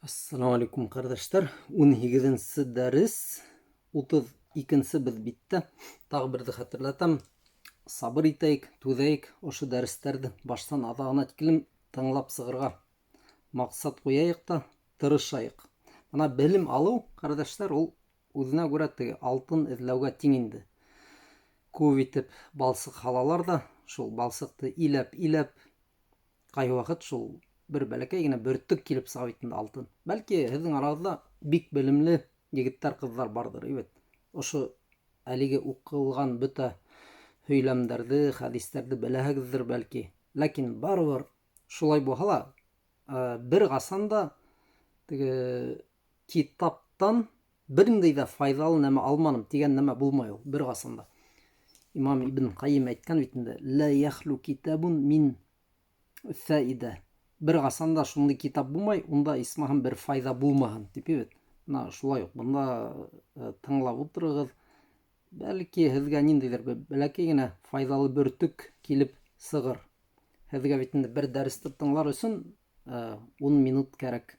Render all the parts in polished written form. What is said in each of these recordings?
Ассаламу алейкум, ҡәрҙәштәр. 18-нсе дәрес, 32-нсе беҙ биттә. Тағы берҙе хәтерләтәм. Сабыр итәйек, түҙәйек, ошо дәрестәрҙе баштан аҙағына тиклем тыңлап сығырға маҡсат ҡуяйыҡ та тырышайыҡ. Бына белем алыу, ҡәрҙәштәр, ул үҙенә күрә теге алтын эҙләүгә тиң инде. Күп итеп балсыҡ һалалар ҙа, шул балсыҡты иләп-иләп ҡайһы ваҡыт шул бер бәләкәй генә бөртөк килеп сыға бит инде алтын. Бәлки һеҙҙең арағыҙҙа бик белемле егеттәр, ҡыҙҙар барҙыр, бит. Ошо әлеге уҡылған бөтә һөйләмдәрҙе, хәдистәрҙе беләһегеҙҙер бәлки. Ләкин барыбер шулай булһа ла, бер ҡасан да теге китаптан бер ниндәй ҙә файҙалы нәмә алманым тигән нәмә булмай ул бер ҡасан да. Имам Ибн Ҡайим әйткән бит инде, «Ла яхлу китабун мин фаида». Бер ҡасан да шундай китап булмай, унда исмаһам бер файҙа булмаһын тип бит. Бына шулай уҡ бында тыңлап ултырығыҙ. Бәлки һеҙгә ниндәйҙер бер бәләкәй генә файҙалы бөртөк килеп сығыр. Һеҙгә бит инде бер дәресте тыңлар өсөн 10 минут кәрәк.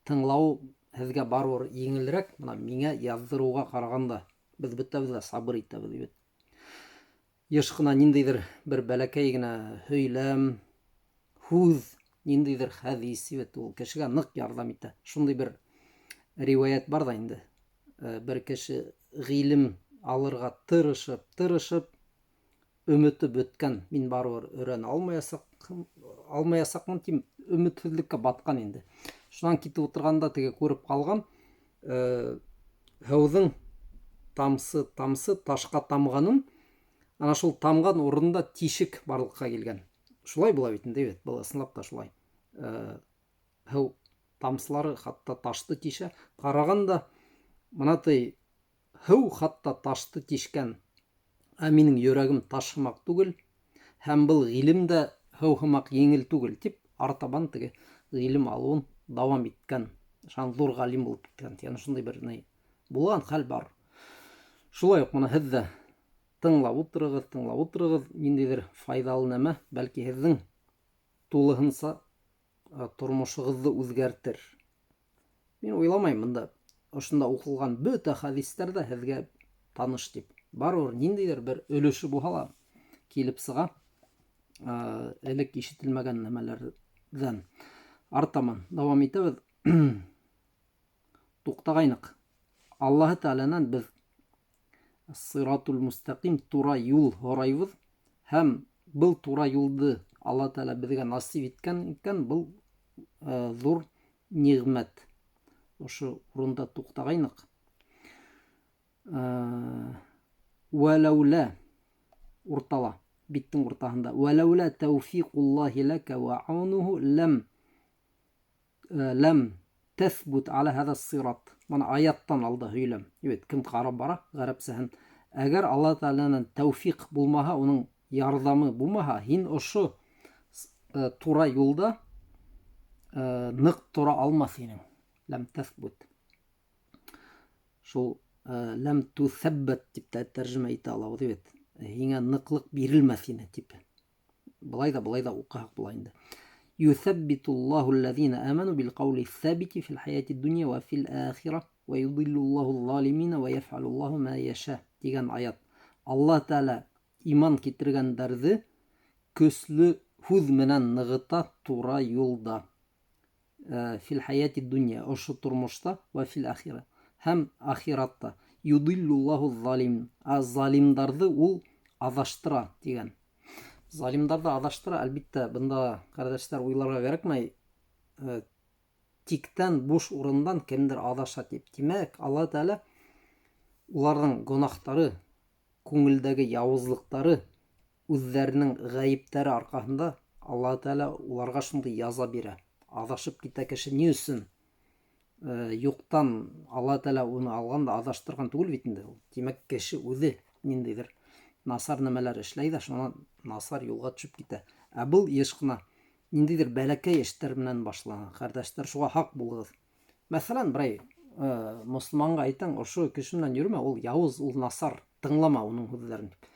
Тыңлау һеҙгә барыбер еңелерәк, бына миңә яҙҙырыуға ҡарағанда. Беҙ бөтәбеҙ ҙә сабыр итәбеҙ бит. Йыш ҡына ниндәйҙер бер бәләкәй генә һөйләм, һүҙ, ниндәйҙер хәдис бит ул кешегә ныҡ ярҙам итә. Шундай бер риүәйәт бар ҙа инде. Бер кеше ғилем алырға тырышып, тырышып, өмөтө бөткән, мин барыбер өйрәнә алмаясаҡ, алмаясаҡмын тип өмөтһөҙлөккә батҡан инде. Шунан китеп ултырғанда теге күреп ҡалған, һыуҙың тамсы тамсы ташҡа тамғанын, ана шул тамған урында тишек барлыҡҡа килгән. Шулай була бит инде, бит, был ысынлап та шулай. Һыу тамсылары хатта ташты тишә. Ҡарағанда бына тей һыу хатта ташты тишкән, ә минең йөрәгем таш һымаҡ түгел, һәм был ғилем дә һыу һымаҡ еңел түгел, тип артабан теге ғилем алыуын дауам иткән. Шунан ҙур ғалим булып киткән. Тигән шундай бер ни булған хәл бар. Шулай уҡ бына һеҙ ҙә тыңлап ултырығыҙ, тыңлап ултырығыҙ, ниндәйҙер файҙалы нәмә, бәлки һеҙҙең тулыһынса тормошоғоҙҙо үҙгәртер. Мин уйламайым, бында ошонда уҡылған бөтә хәдистәр ҙә һеҙгә таныш тип. Барыбер ниндәйҙер бер өлөшө булһа ла килеп сыға, элек ишетелмәгән нәмәләрҙән. Артаман дауам итәбеҙ. Туҡтағайныҡ. Аллаһы Тәғәләнән беҙ сиратул мустәҡим, тура юл һорайбыҙ, һәм был тура юлды Аллаһы Тәғәлә беҙгә насип иткән икән, был ҙур ниғмәт. Ошо урында туҡтағайныҡ. Вәләүлә уртала, биттең уртаһында. Вәләүлә тәүфиҡуллаһи ләкә вә аунуһу ләм тәҫбут аля һәҙә сират. Бына аяттан алда һөйләм. Бит кем ҡарап бара ғәрәпсәһен. Әгәр Аллаһ Тәғәләнән тәүфиҡ булмаһа, уның ярҙамы булмаһа, һин ошо тура юлда ныҡ тора алмаҫ инең. Ләм тәҫбут. Шул ләм түҫәббәт тип тә тәржемә итә алабыҙ бит. Һиңә ныҡлыҡ бирелмәҫ ине тип. Былай да, былай да уҡыһаҡ була инде. Юҫәббитуллаһу аллазина аману бил ҡаули ҫабити фил хаяти дунья ва фил ахира ва юдиллуллаһу залимина ва яфалуллаһу ма яша тигән аят. Аллаһ Тәғәлә иман китергәндәрҙе көслө һүҙ менән нығыта тура юлда. Фил хаяти дунья, ошо тормошта, ва фил ахира һәм ахиратта. Юдиллуллаһу залим, ә залимдарҙы ул аҙаштыра тигән. Залимдарҙы аҙаштыра, әлбиттә, бында ҡәрҙәштәр уйларға кәрәкмәй. Тиктән буш урындан кемдер аҙаша тип. Тимәк, Аллаһ Тәғәлә уларҙың гонаһтары, күңелдәге яуызлыҡтары, үҙҙәренең ғәйептәре арҡаһында Аллаһ Тәғәлә уларға шундай яза бирә. Аҙашып китә кеше ни өсөн? Юҡтан Аллаһ Тәғәлә уны алған да аҙаштырған түгел бит инде ул. Тимәк, кеше үҙе ниндәйҙер насар нәмәләр эшләй ҙә, шунан насар юлға төшөп китә. Ә был йыш ҡына ниндәйҙер бәләкәй эштәр менән башлана. Ҡәрҙәштәр, шуға һаҡ булығыҙ. Мәҫәлән, берәй мосолманға әйтәң, ошо кеше менән йөрөмә, ул яуыз, ул насар, тыңлама уның һүҙҙәрен тип.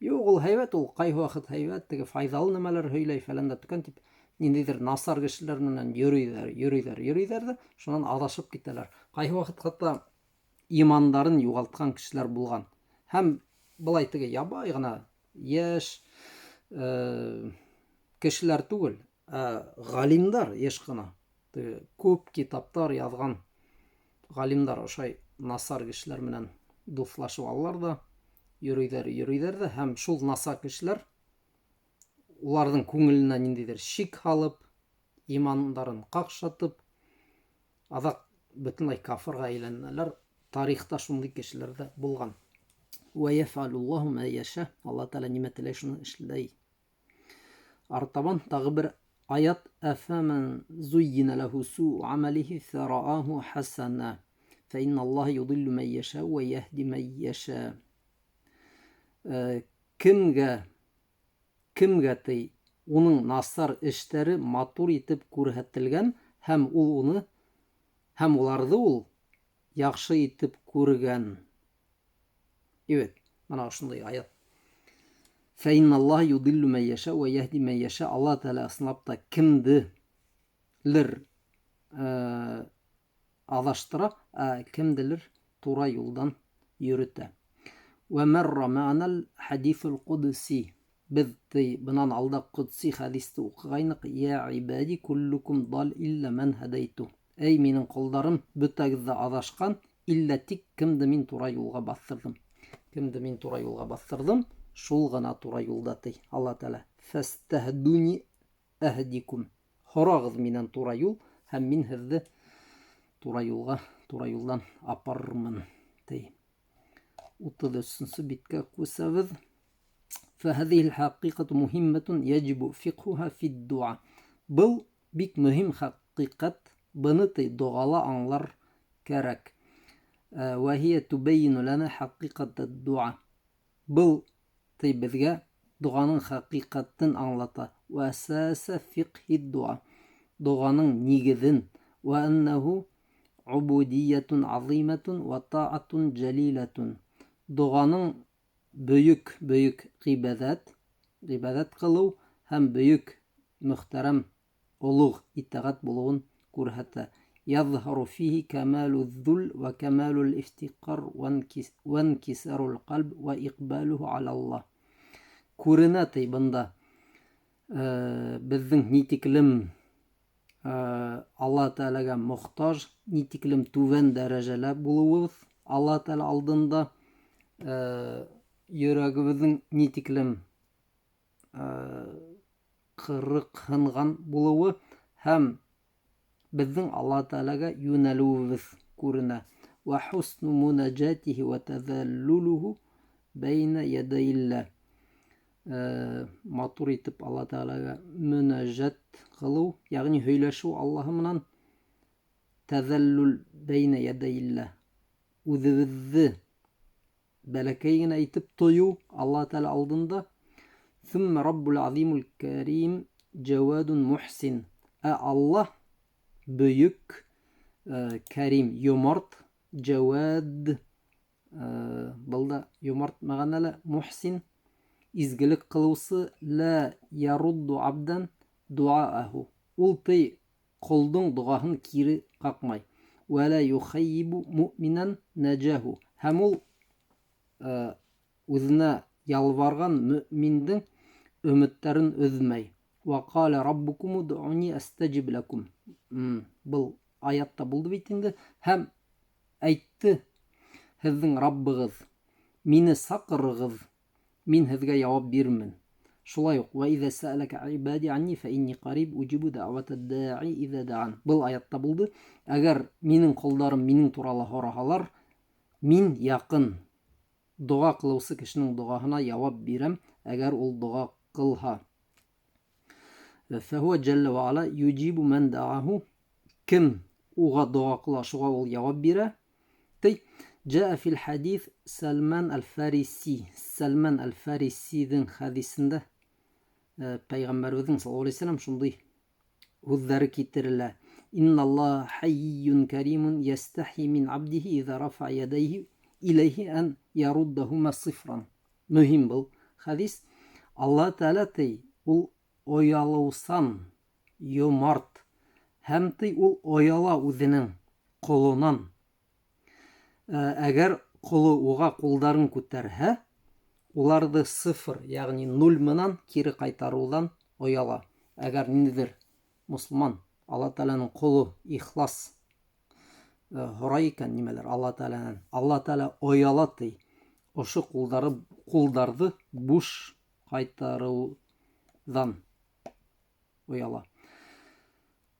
Юҡ, ул һәйбәт, ул ҡайһы ваҡыт һәйбәт, теге файҙалы нәмәләр һөйләй, фәлән дә төкән тип. Ниндәйҙер насар кешеләр менән йөрөйҙәр, йөрөйҙәр, йөрөйҙәр ҙә, шунан аҙашып китәләр. Ҡайһы ваҡыт хатта имандарын юғалтҡан кешеләр булған. Һәм былай теге ябай ғына йәш кешеләр түгел, ә ғалимдар йыш ҡына. Теге күп китаптар яҙған ғалимдар ошай насар кешеләр менән дуҫлашып алалар ҙа, йөрөйҙәр, йөрөйҙәр ҙә, һәм шул насар кешеләр уларҙың күңеленә ниндәйҙер шик һалып, имандарын ҡаҡшатып, аҙаҡ бөтөнләй кафырға әйләнәләр. Тарихта шундай кешеләр ҙә булған. Вә йәфәлуллаһу мә йәшә. Алла Тәғәлә нимә теләй, шуны эшләй. Артабан тағы бер аят: әфәмән зуййина ләһу суу амалихи фәрааху хәсәнә фә инналлаһа юдиллу мән йәшә вә йәһди мән йәшә. Кемгә ти уның насар эштәре матур итеп күрһәтелгән һәм ул уны һәм уларҙы ул яҡшы итеп күргән. Evet, мына ошондай аят. Фә инналлаһа юдиллу мән йәшә вә йәһди мән йәшә. Алла Тәғәлә ысынлап та кемделер аҙаштыра, ә кемделер тура юлдан йөрөтә. Вә мәррә мәғәнәл хәдиҫул ҡудси. Беҙ бынан алда ҡудси хәдисте уҡығайныҡ. Йә ибади куллукум дал илля мән һәдәйту. Эй минең ҡолдарым, бөтәгеҙ ҙә аҙашҡан, иллә тик кемде мин тура юлға баҫтырҙым. Кемде мин тура юлға баҫтырҙым, шул ғына тура юлда ти Алла Тәғәлә. Фәстәһдуни әһдикум. Һорағыҙ минән тура юл, һәм мин һеҙҙе тура юлға, тура юлдан апарырмын ти. 33-нсө биткә күсәбеҙ. فهذه الحقيقة مهمة يجب فقهها في الدعاء. Был бик мөһим хәҡиҡәт, быны ти доғала аңлар кәрәк. وهي تبين لنا حقيقة الدعاء. Был ти беҙгә доғаның хәҡиҡәтен аңлата. وأساس فقه الدعاء. Доғаның нигеҙен. وأنه عبودية عظيمة وطاعة جليلة. Доғаның бөйөк, бөйөк ғибәҙәт, ғибәҙәт ҡылыу һәм бөйөк мөхтәрәм олуғ итәғәт булыуын күрһәтә. Яҙһару фиһи кәмәлү ҙул вә кәмәлүл ифтиҡар вәнкисарул ҡәлб вә иҡбалуһу алаллаһ. Күренә ти бында беҙҙең ни тиклем Алла Тәғәләгә мохтаж, ни тиклем түбән дәрәжәлә булыуыбыҙ Алла Тәғәлә алдында, йөрәгебеҙҙең ни тиклем ҡырыҡһынған булыуы һәм беҙҙең Алла Тәғәләгә йүнәлеүебеҙ күренә. Вә хусну мунаджатихи вә тәҙәллүлүһу бәйнә ядәйиллә. Матур итеп Алла Тәғәләгә мөнәжәт ҡылыу, йәғни һөйләшеү Аллаһы менән, тәҙәллүл бәйнә ядәйиллә. Үҙебеҙҙе бәләкәй генә итеп тойоу Алла Тәғәлә алдында. Thumma Rabbul Azimul Karim Jawadun Muhsin. Ә Аллаһ бөйөк, Кәрим, йомарт, Jawad, был да йомарт мәғәнәле, Мухсин, изгелек ҡылыусы, ла ярудду абдан дуааху. Ул ти ҡолдоң доғаһын кире ҡаҡмай. Вә ла юхайибу муъминан наджаху. Һәм ул үҙенә ялбарған мөминдең өмөттәрен өҙмәй. Вә ҡалә раббукум удъуни астажиб лакум. Был аятта булды бит инде. Һәм әйтте һеҙҙең Раббығыҙ, мине саҡырығыҙ, мин һеҙгә яуап бирермен. Шулай уҡ вә иҙә сәәләкә ибади анни фә инни ҡариб уджибу дәғвәтә даи иҙә даан. Был аятта булды. Әгәр минең ҡолдарым минең турала һораһалар, мин яҡын. Доға ҡылыусы кешенең доғаһына яуап бирәм, әгәр ул доға ҡылһа. Фәһүә джәллә вә ала юджибу мән дааху. Кем уға доға ҡыла, шуға ул яуап бирә. Ти Джаа фил хадис Сальман аль-Фариси. Сальман аль-Фарисиҙең хадисендә Пәйғәмбәребеҙҙең саллаллаһу алейһи вәсәләм шундай һүҙҙәре китерелә. Инналлаһа хаййун каримун ястахи мин абдихи иза рафа ядайхи иләйһи ан яруддахума сифран. Мөһим был хадис. Алла Тәғәлә ти, ул оялыусан, йомарт. Һәм ти ул ояла үҙенең ҡолонан. Әгәр ҡоло уға ҡулдарын күтәрһә, уларҙы сифр, йәғни нуль менән кире ҡайтарыуҙан ояла. Әгәр ниндәйҙер мосолман, Алла Тәғәләнең ҡоло ихлас һорай икән нимәлер Алла Тәғәләнән, Алла Тәғәлә ояла ти ошо ҡулдары ҡулдарҙы буш ҡайтарыуҙан ояла.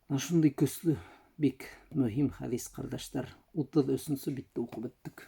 Шундай көслө, бик мөһим хәдис, ҡәрҙәштәр. 33-нсө битте уҡып бөттөк.